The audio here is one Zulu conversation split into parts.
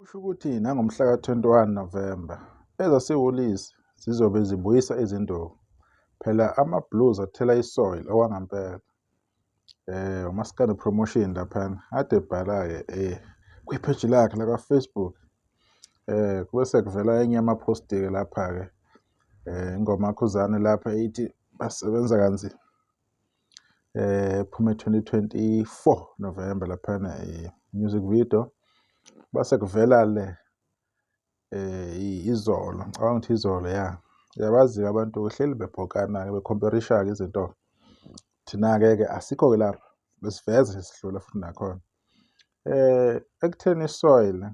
Kusho ukuthi nangomhla ka-21 Novemba, ezaseWoolies zizobe zibuyisa izinduku. Phela amaBlues athela isoil okwangempela. Umaskandi promotion laphana kade ebhala-ke kwipheji lakhe laka-Facebook. Kube sekuvela enye yama-post-ke lapha-ke ingoma kaKhuzani lapha ithi basebenza kanzima. Ephume 2024 November laphana music video. Base kuvela le izolo, ngicabanga ukuthi izolo ya. Uyabazi-ke abantu hleli bebhokana-ke bekhomperisha-ke izinto. Thina-ke ke asikho-ke lapho, besiveze nje sidlula futhi nakhona. Ekutheni isoil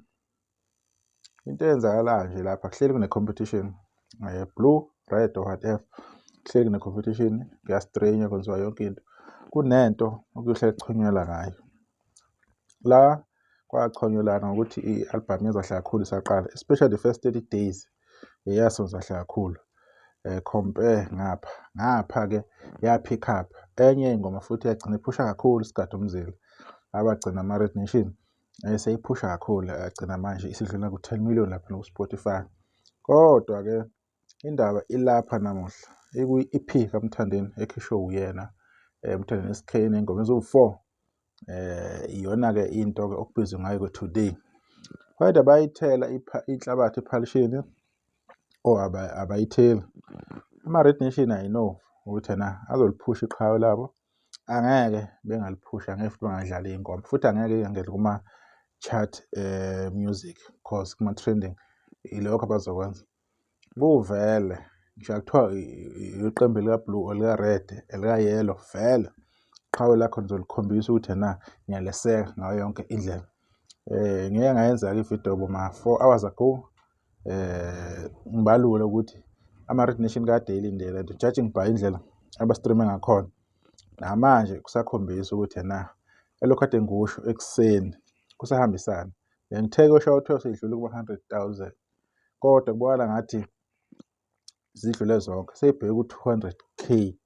into eyenzakalayo nje lapha kuhleli kune-competition blue, red or whatever. Kuhleli kune-competition, kuyastrainywa kwenziwa yonke into. Kunento okuyohlale kuchonyelwa ngayo. La kwachonyelwana ngokuthi i-album yenza kahle kakhulu isaqala, especially the first 30 days yasenza kahle kakhulu. Compare ngapha, ngapha-ke ya-pick up. Enye ingoma futhi yagcina iphusha kakhulu isigada umzila. Abagcina ama-Red Nation seyiphusha kakhulu yagcina manje isidlula ku-10 million lapha ku-Spotify. Kodwa-ke indaba ilapha namuhla ikwi-EP kaMthandeni ekhishwe uyena Mthandeni SK ney'ngoma eziwu-4. Iyona-ke into-ke okubizwa ngayo-ke today. Whether bayithela inhlabathi ephalishini or abayitheli. Ama-Red Nation I know ukuthi ena azoliphusha iqhawe labo. Angeke bengaliphusha, angeke futhi bangadlali iy'ngoma futhi angeke ingangeni kuma-chart music cause kuma-trending ilokho abazokwenza. Kuvele ngisho kuthiwa iqembu elika-blue, elika-red, elika-yellow vele iqhawe lakho nizolikhombisa ukuthi ena niyaleseka ngayo yonke indlela. Ngike ngayenza-ke ividiyo boma 4 hours ago ngibalule ukuthi ama-Red Nation kade eyilindele lento judging by indlela aba-stream-e ngakhona. Namanje kusakhombisa ukuthi ena elokhu kade ngikusho ekuseni kusahambisana. Bengithe kuyoshawa u-12 seyidlule kuma-100,000 kodwa kubonakala ngathi zidlule zonke seyibheke ku-200K,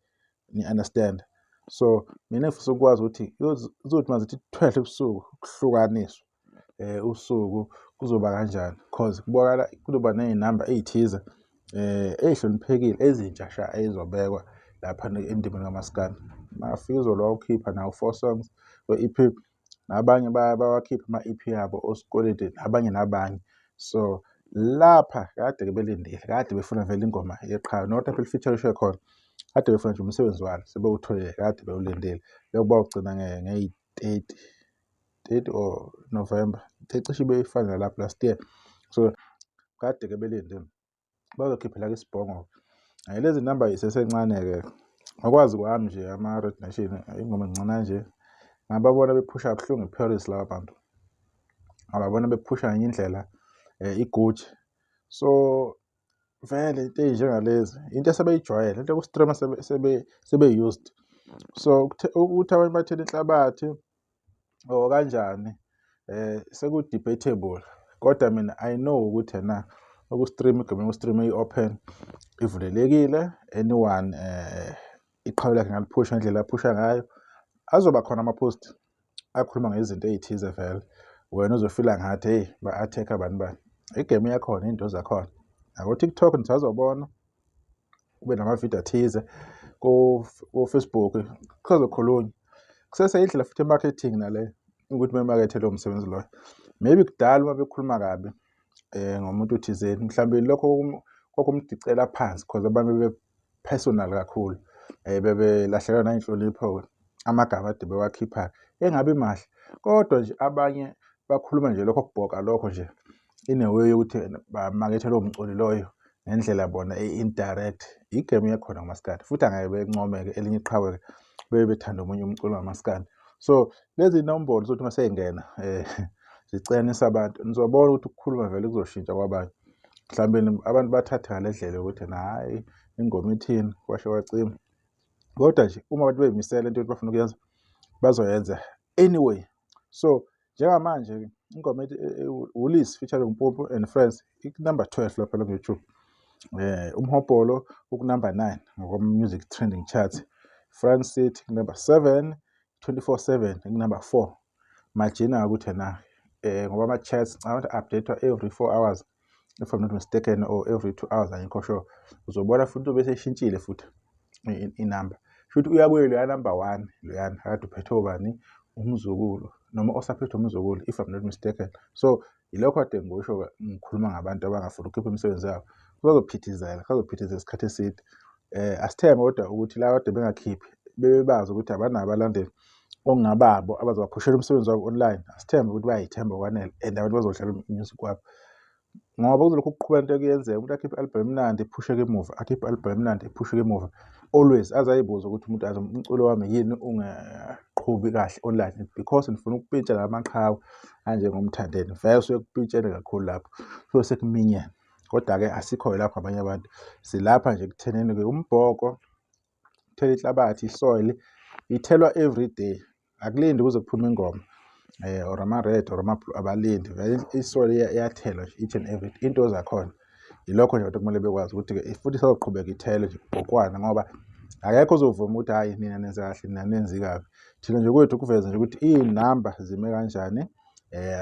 ni-understand. So mina engifisa ukwazi ukuthi kuzothi mazithi 12 ebusuku kuhlukaniswe usuku kuzoba kanjani cause kubonakala kuzoba ney'namba ey'thize ey'hloniphekile ezintsha sha ey'zobekwa lapha endimeni kamaskandi. Mafika izolo wawukhipha nawo 4 songs we-EP, nabanye bawakhipha ama-EP abo oSikweleti nabanye nabanye. So lapha kade-ke belindile, kade befuna vele ingoma yeqhawe not lapho eli-feature-ishwe khona, kade befuna nje umsebenzi walo sebewutholile kade bewulindile. Lokhu bawugcina ngeyi-30, 30 or November, cishe ibe ifana nalapho last year. So kade-ke belindile, bazokhiphela-ke isibhongo-ke. Lezi namba zisesencane-ke ngokwazi kwami nje ama-Red Nation ingoma ezincane kanje ngababona bephusha kabuhlungu eParis laba bantu. Ngababona bephusha ngenye indlela iGucci. So vele into ey'njengalezi into esebeyijwayele into yoku-stream-a sebe-used. So ukuthi abanye bathele inhlabathi or kanjani seku-debatable kodwa mina I know ukuthi ena uku-stream igame yoku-stream i-open ivulelekile anyone iqhawe lakhe ngaliphusha ngendlela aphusha ngayo. Azoba khona ama-post akhuluma ngezinto ey'thize vele wena uzofila ngathi hey ba-attack-a bani bani. Igame yakhona iy'nto zakhona. Nako-TikTok nisazobona kube namavidiyo athize ko-Facebook kusazokhulunywa. Kusese indlela futhi e-marketing nale ukuthi bemakethe lowo msebenzi loyo. Maybe kudala uma bekhuluma kabi ngomuntu thizeni mhlawumbe lokho kwakumdicela phansi cause abantu bebe-personal kakhulu bebelahlekelwa nayinhlonipho amagama ade bewakhipha engabi mahle. Kodwa nje abanye bakhuluma nje lokho kubhoka lokho nje in a way yokuthi bamakethe lowo mculi loyo ngendlela bona e-indirect. Igame yakhona kumaskandi futhi angeke bencome-ke elinye iqhawe-ke bebe bethanda omunye umculo kamaskandi. So lezi nombolo zokuthi uma sey'ngena zicinanisa abantu nizobona ukuthi ukukhuluma vele kuzoshintsha kwabanye. Mhlawumbe abantu bathathe ngale ndlela yokuthi ena hhayi ingoma ithini kwashe kwacima. Kodwa nje uma abantu bey'misele entweni abafuna ukuyenza bazoyenza anyway. So njengamanje ingoma ethi Woolies featuring Mpumpu and Friends iku-number 12 lapha ku-YouTube. Umhobholo uku-number 9 ngokwa-music trending chart. France City number 7, 24/7 iku-number 4. Imagine ukuthi ena Ngoba ama-chats ngicabanga ukuthi update every 4 hours if I'm not mistaken, or every 2 hours, angikho sure. Uzobona futhi bese ishintshile futhi inamba. Shuthi uya kuyo loya number 1 loyana akade uphethe obani, umzukulu noma osaphethe umzukulu if I'm not mistaken. So yilokho kade ngikusho ngikhuluma ngabantu abangafuni ukukhipha imisebenzi yabo. Kuzophithizela, kuzophithizela isikhathi eside. Asithembe kodwa ukuthi la kade bengakhiphi bebebazi ukuthi abanabo abalandeli okungababo abazobaphushela umsebenzi wabo online. Asithembe ukuthi bayayithemba ngokwanele and abantu bazodlala music wabo. Ngoba kuzolokhu kuqhubeka into ekuyenzeka, umuntu akhiphe i-album emnandi iphusheke emuva, akhiphe i-album emnandi iphusheke emuva. Always aze ayibuze ukuthi umuntu azi umculo wami yini ungaqhubi kahle online, because nifuna ukupintsha lamaqhawe anjengoMthandeni. Vele usuke kupintshene kakhulu lapho, so sekuminyene. Kodwa-ke asikho lapho abanye abantu, silapha nje ekuthenini-ke umbhoko, uthela inhlabathi, i-soil ithelwa everyday, akulindi kuze kuphume ingoma or ama-red or ama-blue, abalindi vele i-soil iyathelwa nje each and every into zakhona. Yilokho nje okumele bekwazi ukuthi-ke futhi isazoqhubeka ithelwe nje kubhokwana, ngoba akekho ozovuma ukuthi hhayi nina nenze kahle, nina nenze kabi. Thina nje kwethu kuveza nje ukuthi iy'namba zime kanjani.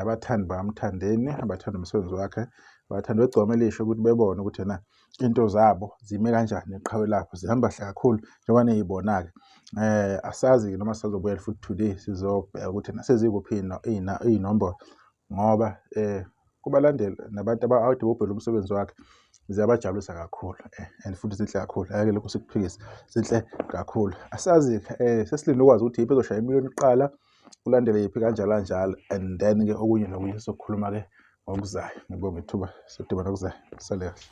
Abathandi bakaMthandeni, abathanda umsebenzi wakhe, abathanda begcome elisha ukuthi bebone ukuthi ena into zabo zime kanjani neqhawe labo zihamba kahle kakhulu njengoba niyibona-ke. Asazi-ke noma sisazobuyela futhi today sizobheka ukuthi ena sezikuphi iy'nombolo, ngoba kubalandeli nabantu abakade bobheka umsebenzi wakhe ziyabajabulisa kakhulu and futhi zinhle kakhulu, angeke lokhu sikuphikise, zinhle kakhulu. Asazi-ke sesilinde ukwazi ukuthi yiphi ezoshaya imiliyoni kuqala, kulandele yiphi kanjalo kanjalo, and then-ke okunye nokunye sizokhuluma-ke ngokuzayo. Ngibonge ithuba, sodibana okuzayo. Sale kahle.